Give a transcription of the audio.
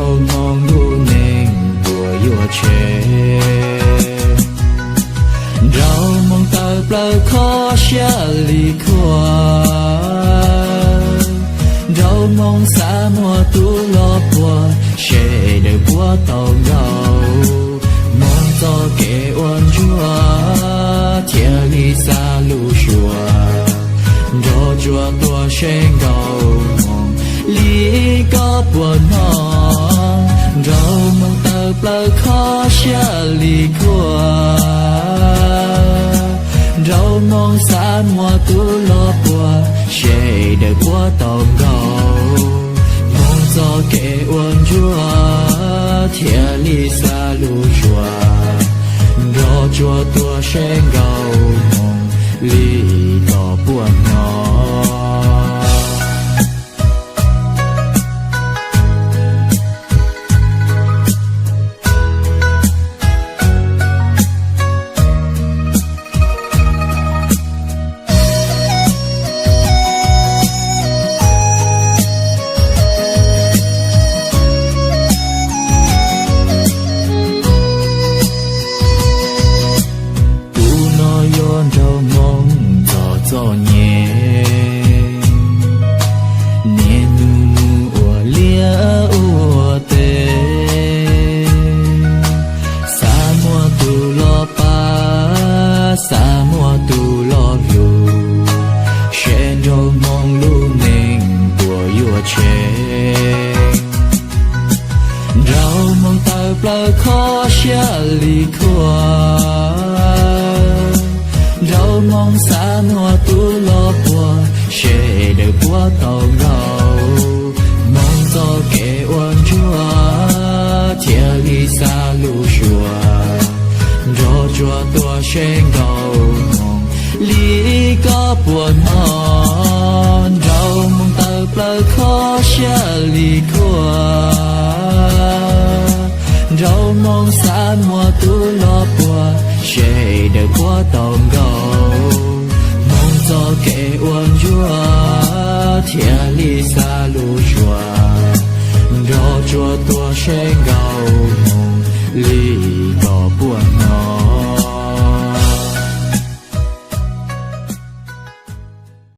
Hmoo lub neej puas yuav tshev, nraug moog tawm plawv kho siab li khuab. Nraug moog xav muaj tub los puag, sawv daws puab tau nkaus. Moog txoj kev ua ntsuag thiaj li xa lub suab, nrog tsuas tuaj seb nkaus moog li koj puas hnov. Nraug moog tawm plawv kho siab li khuab, nraug moog xav muaj tub los puag, sawv daws puab tau nkaus. Moog txoj kev ua ntsuag thiaj li xa lub suab, nrog tsuas tuaj seb nkaus moog li koj puas hnov. Kuv no yog nraug moog txom txom nyem, niaj nub nub ua liaj ua teb, xav muaj tug los pab, xav muaj tug los hlub, seb nraug moog lub neej puas yuav tshev. Nraug moog tawm plawv kho siab li khuab, nraug moog xav muaj tub los puag, sawv daws puab tau nkaus. Moog txoj kev ua ntsuag thiaj li xa lub suab, nrog tsuas tuaj seb nkaus moog li koj puas hnov. Nraug moog tawm plawv kho siab li khuab, nraug moog xav muaj tub los puag, sawv daws puab tau nkaus. Moog txoj kev ua ntsuag thiaj li xa lub suab, nrog tsuas tuaj seb nkaus moog li